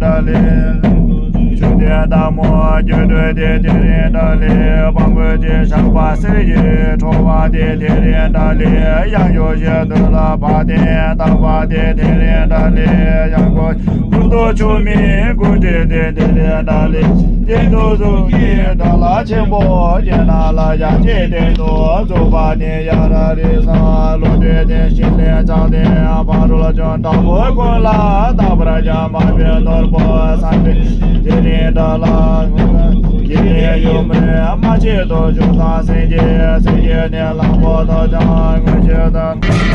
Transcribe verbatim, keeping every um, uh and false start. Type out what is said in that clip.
འདྲ་ལས། མཆོད་རྟེན་དང་མོ་སྐྱོན་བྲལ་དེ་དེ་རིང་འདྲ་ལས། བམ་པོ་ཆེ་ཞགས་པ་གསེར་གྱི་ཁྲོ་བ་དེ་དེ་རིང་འདྲ་ལས། གཡང་གོ་ཞལ་དུ་ལ་བ་དན་བཏགས་པ་དེ་དེ་རིང་འདྲ་ལས། གཡང་གོ་སྐུ་མདོག་ཆུ་མིག་སྐུ་བགྲད་དེ་དེ་རིང་འདྲ་ལས། སྟེང་དུ་གཟུགས་ཀྱི་དགྲ་ལྷ་ཆེན་པོ་བརྒྱད་རྣམས་ལ་ཡ་གཅིག་སྟེང་དུ་བཙུགས་པ་ནི་ཡ་ར་རི་ས་ལོ་དེ་དེ་ཞིང་ལས་ལྕགས་ལྡན་ཕ་རོལ་ཅོན་དྲག་པོ་ཀུན་ལ་རྟག་པར་བྱམས་པ་པའི་ནོར་བུ་སངས་རྒྱས་དེ་རིང་འདྲ་ལ། དགེ་ལྡན་ཡུམ་རེ་མ་ཆེད་དུ་བཞུགས་སངས་རྒྱས་སེང་གེ་ནས་ལྷག་པོ་དོ་ཅང་མངོན་ཤེས་དང་།